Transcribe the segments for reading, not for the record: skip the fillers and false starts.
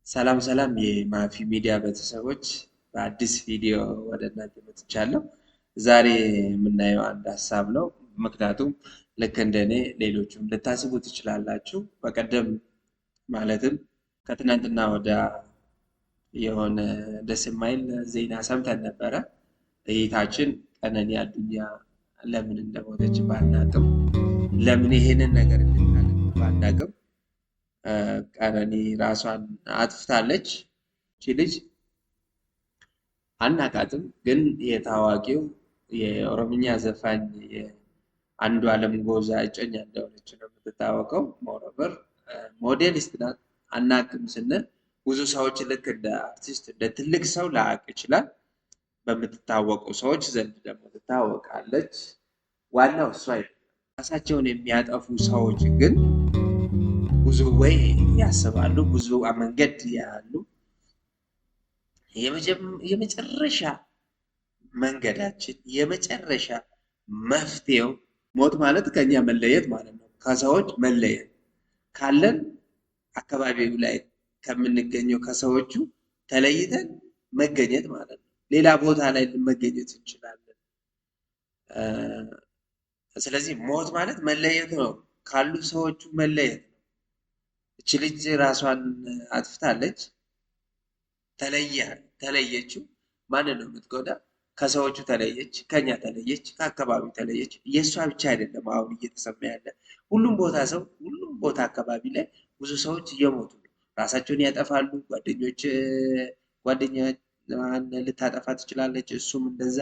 ሰላም ሰላም የማፊ ሚዲያ ቤተሰቦች፣ በአዲስ ቪዲዮ ወደ እናንተ መጥቻለሁ። ዛሬ የምናየው አንድ ሀሳብ ነው። ምክንያቱም ልክ እንደኔ ሌሎቹም ልታስቡ ትችላላችሁ። በቀደም ማለትም ከትናንትና ወደ የሆነ ደስ የማይል ዜና ሰምተን ነበረ። እይታችን ቀነኒ አዱኛ ለምን እንደሞተች ባናቅም፣ ለምን ይሄንን ነገር እንድታደርግ ባናቅም ቀነኒ ራሷን አጥፍታለች። እቺ ልጅ አናቃትም፣ ግን የታዋቂው የኦሮምኛ ዘፋኝ አንዱዓለም ጎሳ እጮኛ እንደሆነች ነው የምትታወቀው። Moreover ሞዴሊስት ናት። አናቅም ስንል ብዙ ሰዎች ልክ እንደ አርቲስት እንደ ትልቅ ሰው ላያውቅ ይችላል። በምትታወቁ ሰዎች ዘንድ ደግሞ ትታወቃለች። ዋናው እሷ አይደለም። ራሳቸውን የሚያጠፉ ሰዎች ግን ብዙ ወይ ያስባሉ፣ ብዙ መንገድ ያሉ። የመጨረሻ መንገዳችን የመጨረሻ መፍትሄው ሞት ማለት ከኛ መለየት ማለት ነው። ከሰዎች መለየት፣ ካለን አካባቢው ላይ ከምንገኘው ከሰዎቹ ተለይተን መገኘት ማለት ነው። ሌላ ቦታ ላይ መገኘት እንችላለን። ስለዚህ ሞት ማለት መለየት ነው፣ ካሉ ሰዎቹ መለየት ነው። እቺ ልጅ ራሷን አጥፍታለች። ተለየችው። ማንን ነው የምትጎዳ? ከሰዎቹ ተለየች፣ ከኛ ተለየች፣ ከአካባቢው ተለየች። የእሷ ብቻ አይደለም አሁን እየተሰማ ያለ፣ ሁሉም ቦታ ሰው ሁሉም ቦታ አካባቢ ላይ ብዙ ሰዎች እየሞቱ ነው። ራሳቸውን ያጠፋሉ። ጓደኞች ጓደኛ ልታጠፋ ትችላለች። እሱም እንደዛ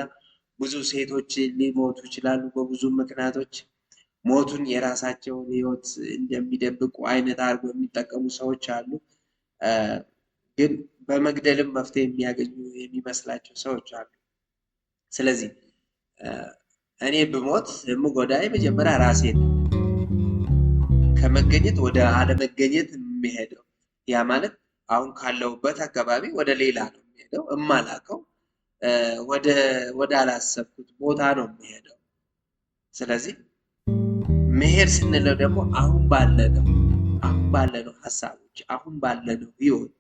ብዙ ሴቶች ሊሞቱ ይችላሉ በብዙ ምክንያቶች። ሞቱን የራሳቸውን ሕይወት እንደሚደብቁ አይነት አድርገው የሚጠቀሙ ሰዎች አሉ። ግን በመግደልም መፍትሄ የሚያገኙ የሚመስላቸው ሰዎች አሉ። ስለዚህ እኔ ብሞት የምጎዳ የመጀመሪያ ራሴን፣ ከመገኘት ወደ አለመገኘት የሚሄደው፣ ያ ማለት አሁን ካለሁበት አካባቢ ወደ ሌላ ነው የሚሄደው፣ እማላውቀው ወደ አላሰብኩት ቦታ ነው የሚሄደው። ስለዚህ መሄድ ስንለው ደግሞ አሁን ባለነው ሀሳቦች፣ አሁን ባለነው ህይወት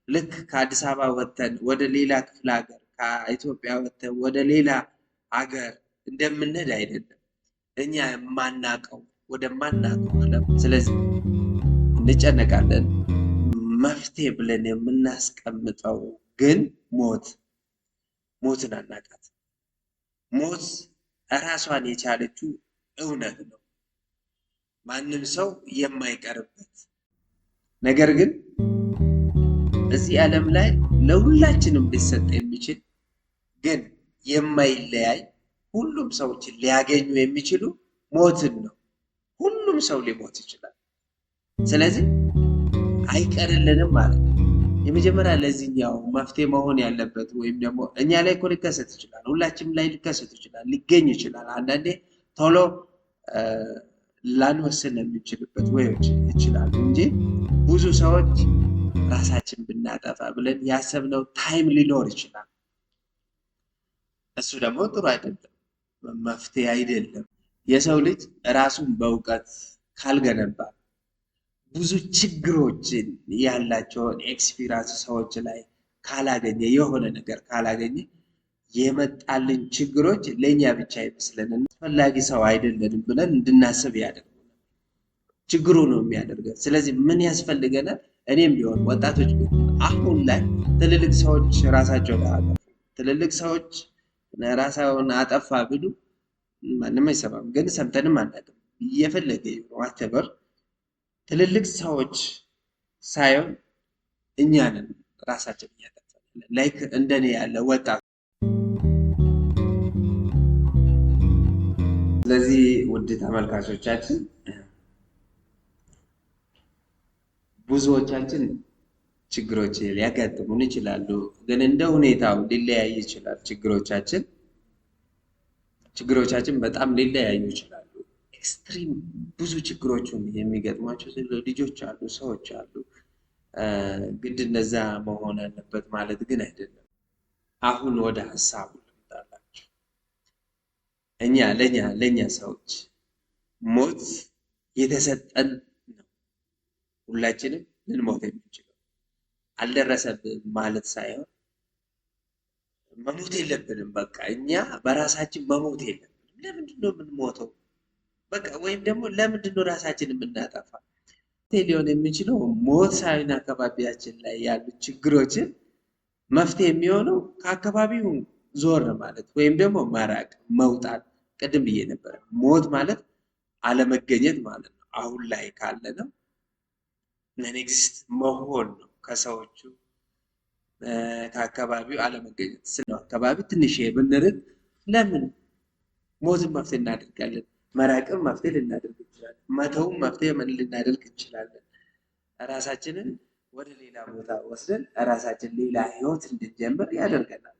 ልክ ከአዲስ አበባ ወጥተን ወደ ሌላ ክፍለ ሀገር፣ ከኢትዮጵያ ወጥተን ወደ ሌላ ሀገር እንደምንሄድ አይደለም። እኛ የማናቀው ወደማናቀው ዓለም። ስለዚህ እንጨነቃለን። መፍትሄ ብለን የምናስቀምጠው ግን ሞት፣ ሞትን አናቃት። ሞት እራሷን የቻለችው እውነት ነው። ማንም ሰው የማይቀርበት ነገር ግን እዚህ ዓለም ላይ ለሁላችንም ሊሰጥ የሚችል ግን የማይለያይ፣ ሁሉም ሰዎች ሊያገኙ የሚችሉ ሞትን ነው። ሁሉም ሰው ሊሞት ይችላል። ስለዚህ አይቀርልንም ማለት ነው። የመጀመሪያ ለዚህኛው መፍትሄ መሆን ያለበት ወይም ደግሞ እኛ ላይ እኮ ሊከሰት ይችላል፣ ሁላችንም ላይ ሊከሰት ይችላል፣ ሊገኝ ይችላል። አንዳንዴ ቶሎ ላንወስን የምንችልበት ወዮች ይችላሉ እንጂ ብዙ ሰዎች ራሳችን ብናጠፋ ብለን ያሰብነው time ሊኖር ይችላል። እሱ ደግሞ ጥሩ አይደለም፣ መፍትሄ አይደለም። የሰው ልጅ ራሱን በእውቀት ካልገነባ፣ ብዙ ችግሮችን ያላቸውን experience ሰዎች ላይ ካላገኘ፣ የሆነ ነገር ካላገኘ፣ የመጣልን ችግሮች ለእኛ ብቻ አይመስለንም፣ አስፈላጊ ሰው አይደለንም ብለን እንድናስብ ያደርጉናል። ችግሩ ነው የሚያደርገን። ስለዚህ ምን ያስፈልገናል? እኔም ቢሆን ወጣቶች ቢሆን አሁን ላይ ትልልቅ ሰዎች ራሳቸውን አጠፉ፣ ትልልቅ ሰዎች ራሳውን አጠፋ ቢሉ ማንም አይሰማም፣ ግን ሰምተንም አናውቅም። እየፈለገ whatever ትልልቅ ሰዎች ሳይሆን እኛንን ራሳችን እያጠፋን like እንደኔ ያለ ወጣት። ስለዚህ ውድ ተመልካቾቻችን፣ ብዙዎቻችን ችግሮች ሊያጋጥሙን ይችላሉ፣ ግን እንደ ሁኔታው ሊለያይ ይችላል። ችግሮቻችን በጣም ሊለያዩ ይችላሉ። Extreme ብዙ ችግሮችን የሚገጥሟቸው ልጆች አሉ፣ ሰዎች አሉ። ግድ እንደዛ መሆን አለበት ማለት ግን አይደለም። አሁን ወደ ሀሳቡ ልምጣላችሁ። እኛ ለእኛ ሰዎች ሞት የተሰጠን ነው። ሁላችንም ልንሞት የምንችለው አልደረሰብንም ማለት ሳይሆን መሞት የለብንም። በቃ እኛ በራሳችን መሞት የለብንም። ለምንድን ነው የምንሞተው? በቃ ወይም ደግሞ ለምንድን ነው ራሳችን የምናጠፋ? ሊሆን የሚችለው ሞት ሳይሆን አካባቢያችን ላይ ያሉ ችግሮችን መፍትሄ የሚሆነው ከአካባቢው ዞር ማለት ወይም ደግሞ መራቅ፣ መውጣት። ቅድም ብዬ ነበረ፣ ሞት ማለት አለመገኘት ማለት ነው። አሁን ላይ ካለ ነው non-exist መሆን ነው። ከሰዎቹ ከአካባቢው አለመገኘት ስለ አካባቢ ትንሽ ብንርቅ ለምን ሞትን መፍትሄ እናደርጋለን? መራቅም መፍትሄ ልናደርግ እንችላለን። መተውም መፍትሄ ልናደርግ እንችላለን። ራሳችንን ወደ ሌላ ቦታ ወስደን ራሳችን ሌላ ህይወት እንድንጀምር ያደርገናል።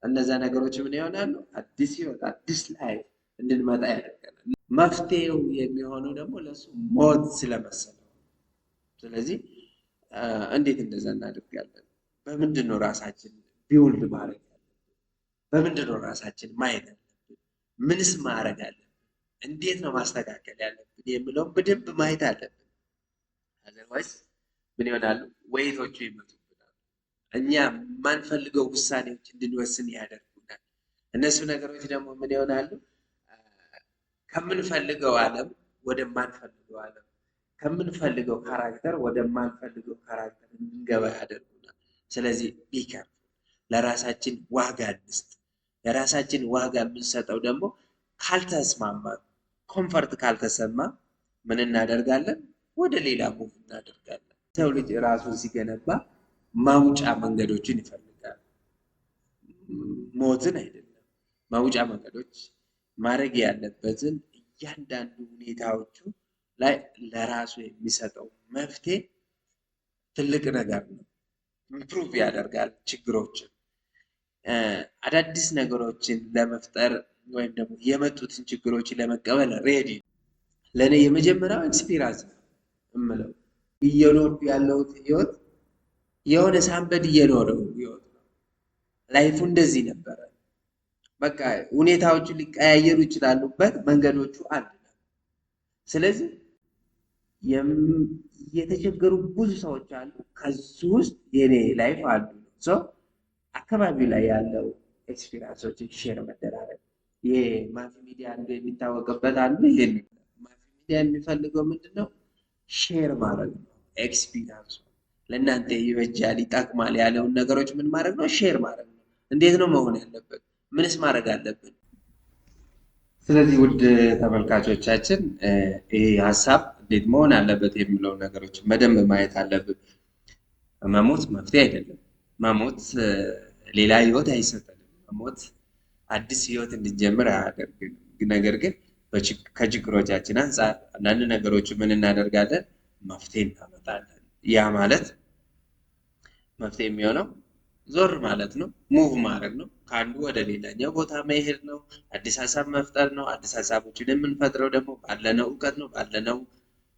እነዛ ነገሮች ምን ይሆናሉ? አዲስ ህይወት፣ አዲስ life እንድንመጣ ያደርገናል። መፍትሄው የሚሆነው ደግሞ ለእሱ ሞት ስለመሰለው። ስለዚህ እንዴት እንደዛ እናደርጋለን? በምንድን ነው ራሳችን build ማድረግ ያለብን? በምንድን ነው ራሳችን ማየት ያለብን? ምንስ ማድረግ አለብን? እንዴት ነው ማስተካከል ያለብን የሚለውን በደንብ ማየት አለብን። Otherwise ምን ይሆናሉ? Weight ኦቹ ይመጡብናል። እኛ የማንፈልገው ውሳኔዎች እንድንወስን ያደርጉናል። እነሱ ነገሮች ደግሞ ምን ይሆናሉ? ከምንፈልገው ዓለም ወደማንፈልገው ዓለም፣ ከምንፈልገው character ወደማንፈልገው character እንድንገባ ያደርጉናል። ስለዚህ be careful፣ ለራሳችን ዋጋ እንስጥ። ለራሳችን ዋጋ የምንሰጠው ደግሞ ካልተስማማ፣ comfort ካልተሰማ ምን እናደርጋለን? ወደ ሌላ move እናደርጋለን። ሰው ልጅ ራሱን ሲገነባ ማውጫ መንገዶችን ይፈልጋል። ሞትን አይደለም፣ ማውጫ መንገዶች ማድረግ ያለበትን እያንዳንዱ ሁኔታዎቹ ላይ ለራሱ የሚሰጠው መፍትሄ ትልቅ ነገር ነው። Improve ያደርጋል ችግሮችን፣ አዳዲስ ነገሮችን ለመፍጠር ወይም ደግሞ የመጡትን ችግሮችን ለመቀበል ready። ለእኔ የመጀመሪያው experience ነው እምለው፣ እየኖርኩ ያለሁት ህይወት የሆነ somebody እየኖረው ህይወት ነው። Life ኡ እንደዚህ ነበረ። በቃ ሁኔታዎቹ ሊቀያየሩ ይችላሉበት መንገዶቹ አንድ ነው። ስለዚህ የተቸገሩ ብዙ ሰዎች አሉ። ከሱ ውስጥ የኔ life አንዱ ነው። So አካባቢው ላይ ያለው experience ኦችን share መደራረግ፣ ይሄ ማፊ ሚዲያ አንዱ የሚታወቅበት አንዱ ይሄ ነው። ማፊ ሚዲያ የሚፈልገው ምንድነው? Share ማድረግ ነው። Experience ኡ ለእናንተ ይበጃል፣ ይጠቅማል ያለውን ነገሮች ምን ማድረግ ነው? Share ማድረግ ነው። እንዴት ነው መሆን ያለበት? ምንስ ማድረግ አለብን? ስለዚህ ውድ ተመልካቾቻችን፣ ይሄ ሀሳብ እንዴት መሆን አለበት የሚለው ነገሮች በደንብ ማየት አለብን። መሞት መፍትሄ አይደለም። መሞት ሌላ ህይወት አይሰጠንም። መሞት አዲስ ህይወት እንድንጀምር አያደርግንም። ነገር ግን ከችግሮቻችን አንጻር አንዳንድ ነገሮች ምን እናደርጋለን? መፍትሄ እናመጣለን። ያ ማለት መፍትሄ የሚሆነው ዞር ማለት ነው፣ move ማድረግ ነው፣ ከአንዱ ወደ ሌላኛው ቦታ መሄድ ነው፣ አዲስ ሀሳብ መፍጠር ነው። አዲስ ሀሳቦችን የምንፈጥረው ደግሞ ባለነው እውቀት ነው፣ ባለነው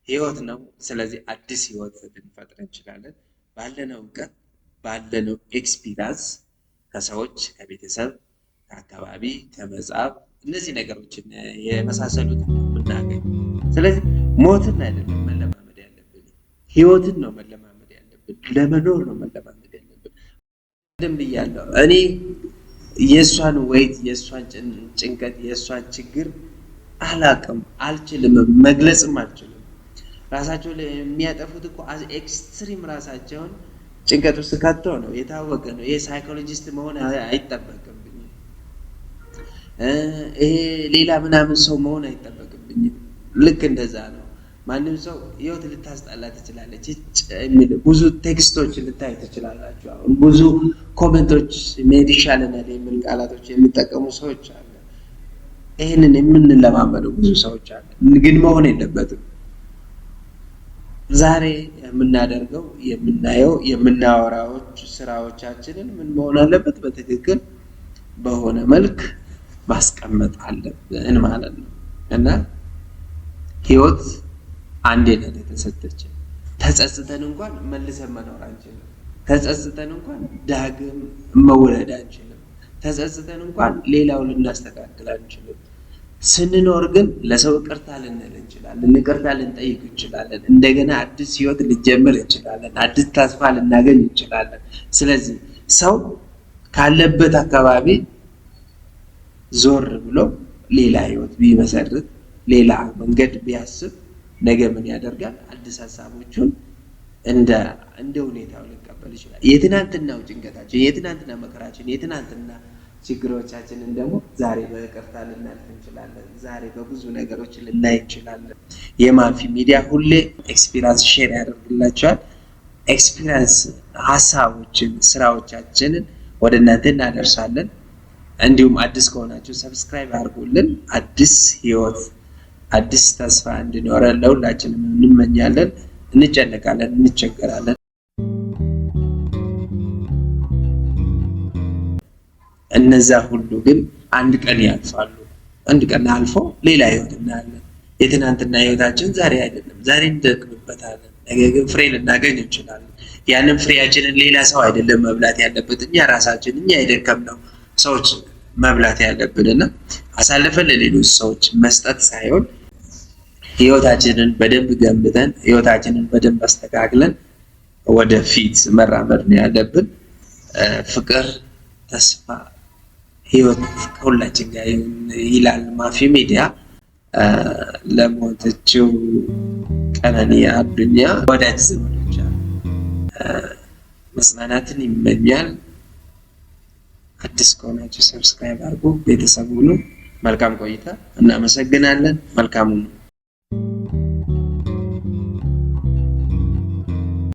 ህይወት ነው። ስለዚህ አዲስ ህይወት ልንፈጥር እንችላለን ባለነው እውቀት፣ ባለነው experience፣ ከሰዎች፣ ከቤተሰብ፣ ከአካባቢ፣ ከመጽሐፍ፣ እነዚህ ነገሮችን የመሳሰሉትን የምናገኝ። ስለዚህ ሞትን አይደለም መለማመድ ያለብን፣ ህይወትን ነው መለማመድ ያለብን፣ ለመኖር ነው መለማመድ ያለብን። ደንብ እያለሁ እኔ የእሷን weight፣ የእሷን ጭንቀት፣ የእሷን ችግር አላቅም፣ አልችልም፣ መግለጽም አልችልም። ራሳቸውን የሚያጠፉት እኮ extreme ራሳቸውን ጭንቀት ውስጥ ከተው ነው፣ የታወቀ ነው። ይሄ psychologist መሆን አይጠበቅብኝም። ይሄ ሌላ ምናምን ሰው መሆን አይጠበቅብኝም። ልክ እንደዛ ነው። ማንም ሰው ህይወት ልታስጠላ ትችላለች የሚል ብዙ text ኦች ልታይ ትችላላችሁ። አሁን ብዙ comment ኦች መሄድ ይሻለናል የሚል ቃላቶች የሚጠቀሙ ሰዎች አሉ። ይህንን የምንለማመደው ብዙ ሰዎች አሉ። ግን መሆን የለበትም። ዛሬ የምናደርገው፣ የምናየው፣ የምናወራዎች ስራዎቻችንን ምን መሆን አለበት? በትክክል በሆነ መልክ ማስቀመጥ አለብን ማለት ነው። እና ህይወት አንዴ ናት የተሰጠችን። ተጸጽተን እንኳን መልሰን መኖር አንችልም። ተጸጽተን እንኳን ዳግም መውለድ አንችልም። ተጸጽተን እንኳን ሌላው ልናስተካክል አንችልም። ስንኖር ግን ለሰው ይቅርታ ልንል እንችላለን፣ ይቅርታ ልንጠይቅ እንችላለን። እንደገና አዲስ ህይወት ልንጀምር እንችላለን፣ አዲስ ተስፋ ልናገኝ እንችላለን። ስለዚህ ሰው ካለበት አካባቢ ዞር ብሎ ሌላ ህይወት ቢመሰርት፣ ሌላ መንገድ ቢያስብ ነገ ምን ያደርጋል? አዲስ ሀሳቦቹን እንደ እንደ ሁኔታው ሊቀበል ይችላል። የትናንትናው ጭንቀታችን፣ የትናንትና መከራችን፣ የትናንትና ችግሮቻችንን ደግሞ ዛሬ በይቅርታ ልናልፍ እንችላለን። ዛሬ በብዙ ነገሮች ልናይ እንችላለን። የማፊ ሚዲያ ሁሌ experience share ያደርግላቸዋል። Experience ሀሳቦችን፣ ስራዎቻችንን ወደ እናንተ እናደርሳለን። እንዲሁም አዲስ ከሆናችሁ subscribe አድርጉልን። አዲስ ህይወት አዲስ ተስፋ እንዲኖረን ለሁላችንም እንመኛለን። እንጨነቃለን፣ እንቸገራለን። እነዛ ሁሉ ግን አንድ ቀን ያልፋሉ። አንድ ቀን አልፎ ሌላ ህይወት እናያለን። የትናንትና ህይወታችን ዛሬ አይደለም። ዛሬ እንደክምበታለን፣ ነገ ግን ፍሬ ልናገኝ እንችላለን። ያንን ፍሬያችንን ሌላ ሰው አይደለም መብላት ያለበት፣ እኛ ራሳችን እኛ የደከምነው ሰዎች መብላት ያለብን እና አሳልፈን ለሌሎች ሰዎች መስጠት ሳይሆን ህይወታችንን በደንብ ገንብተን ህይወታችንን በደንብ አስተካክለን ወደፊት መራመድ ነው ያለብን። ፍቅር፣ ተስፋ፣ ህይወት ከሁላችን ጋር ይሁን ይላል ማፊ ሚዲያ። ለሞተችው ቀነኒ አዱኛ ወዳጅ ዘመዶቿ መጽናናትን ይመኛል። አዲስ ከሆናችሁ subscribe አድርጉ፣ ቤተሰብ ሁኑ። መልካም ቆይታ። እናመሰግናለን። መልካም ሁኑ።